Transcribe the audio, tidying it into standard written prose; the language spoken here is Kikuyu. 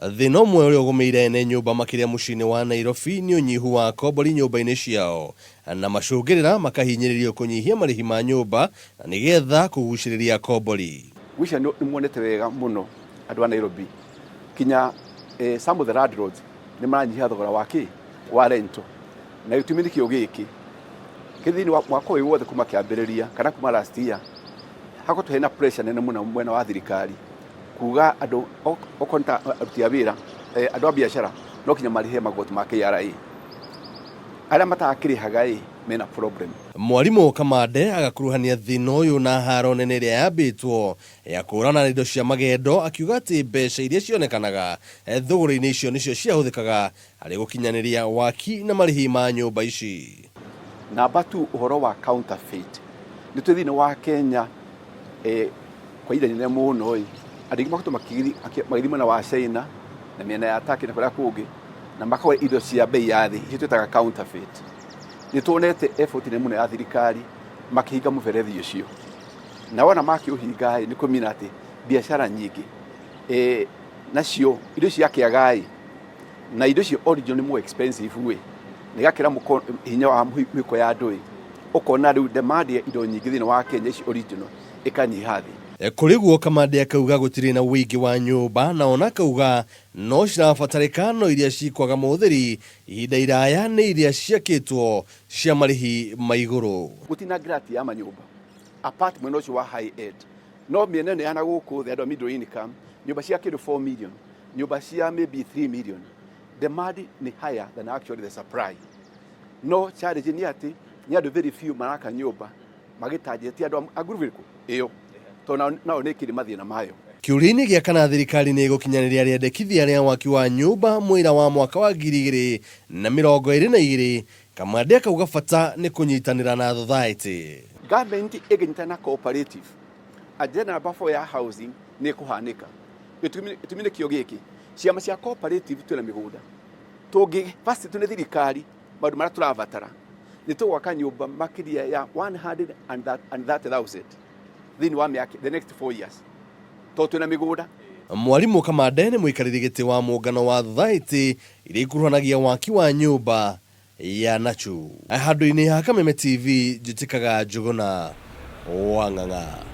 Thĩna ũmwe ũrĩa ũgũmĩire ene nyũmba makĩria mũciĩ-inĩ wa Nairobi nĩ ũnyihu wa akombori nyũmba-inĩ ciao na macũngĩrĩra makahinyĩrĩrio kũnyihia marĩhi ma nyũmba na nĩgetha kũgucĩrĩria akombori. Ngwĩciria nĩ muonete wega mũno andũ a Nairobi kinya some of the landlords nĩ maranyihia thogora wa kĩ wa rental na gĩtũmi nĩkĩo gĩkĩ kĩ thĩinĩ wa mwaka ũyũ wothe kuma kĩambĩrĩria kana kuma last year hakoretwo hena pressure nene mũno mwena wa thirikari kuga andũ okorwo nĩ ta aruti a wĩra andũ a biacara no kinya marĩhe magoti ma KRA arĩa matakĩrĩhaga ĩ mena problem. Mwarimũ Kamande agakuruhania thĩna ũyũ na haro nene ĩrĩa yambĩtwo ya kũhũrana na indo cia magendo akiuga atĩ mbeca iria cionekanaga thũgũrĩ-inĩ icio nĩcio ciahũthĩkaga harĩ gũkinyanĩria waki na marĩhi ma nyũmba ici. Namba two ũhoro wa counterfeit nĩ twĩ thĩinĩ wa Kenya kwa ihinda inene mũno ĩ, andũ aingĩ makoretwo magĩthiĩ mwena wa China na mĩena ya Turkey na kũrĩa kũngĩ na makagũra indo cia bei ya thĩ icio twĩtaga counterfeit. Nĩ tuonete effort nene mũno ya thirikari makĩhinga mũberethi ũcio na wona makĩũhinga ĩ, nĩ kũmina atĩ biacara nyingĩ nacio indo icio ciakĩaga ĩ, na indo icio original nĩ more expensive ĩ, na igakĩra hinya wa mĩhuko ya andũ ĩ, ũkona rĩu demand ya indo nyingĩ thĩinĩ wa Kenya ici original ĩkanyiha thĩ. Kũrĩ guo Kamande akauga gũtirĩ na ũingĩ wa nyũmba na ona akauga no cirabatarĩka no iria cikwaga mũhũthĩri ihinda iraya nĩ iria ciakĩtwo cia marĩhi ma igũrũ. Gũtirĩ na grant ya manyũmba apart mwena ũcio wa high end no mĩena ĩno ya na gũkũ thĩ andũ a middle income nyũmba cia kĩndũ 4 million nyũmba cia maybe 3 million demand nĩ higher than actually the supply no challenge nĩ atĩ nĩ andũ very few maraka nyũmba magĩtanjia ti andũ a group ĩrĩkũ ĩyo tondũ nao nĩ ĩkĩrĩ mathĩna mayo. Kĩũria-inĩ gĩa kana thirikari nĩ ĩgũkinyanĩria rĩendekithia rĩa waki wa nyũmba mũira wa mwaka wa 2022, Kamande akauga bata nĩ kũnyitanĩra na thothaitĩ. Government ĩngĩnyitana na cooperative, agenda number 4 ya housing nĩ ĩkũhanĩka. Gĩtũmi nĩkĩo gĩkĩ, ciama cia cooperative twĩna mĩgũnda, tũngĩ facilitate nĩ thirikari maũndũ marĩa tũrabatara, nĩ tũgwaka nyũmba makĩria ya 130,000 thĩinĩ wa mĩaka the next 4 years tondũ twĩna mĩgũnda. Mwarimũ Kamande nĩ mũikarĩri gĩtĩ wa mũngano wa thothaitĩ iria ikuruhanagia waki wa nyũmba ya Nachu. Handũ-inĩ ha Kameme TV njĩtĩkaga Njũgũna wa Ng'ang'a.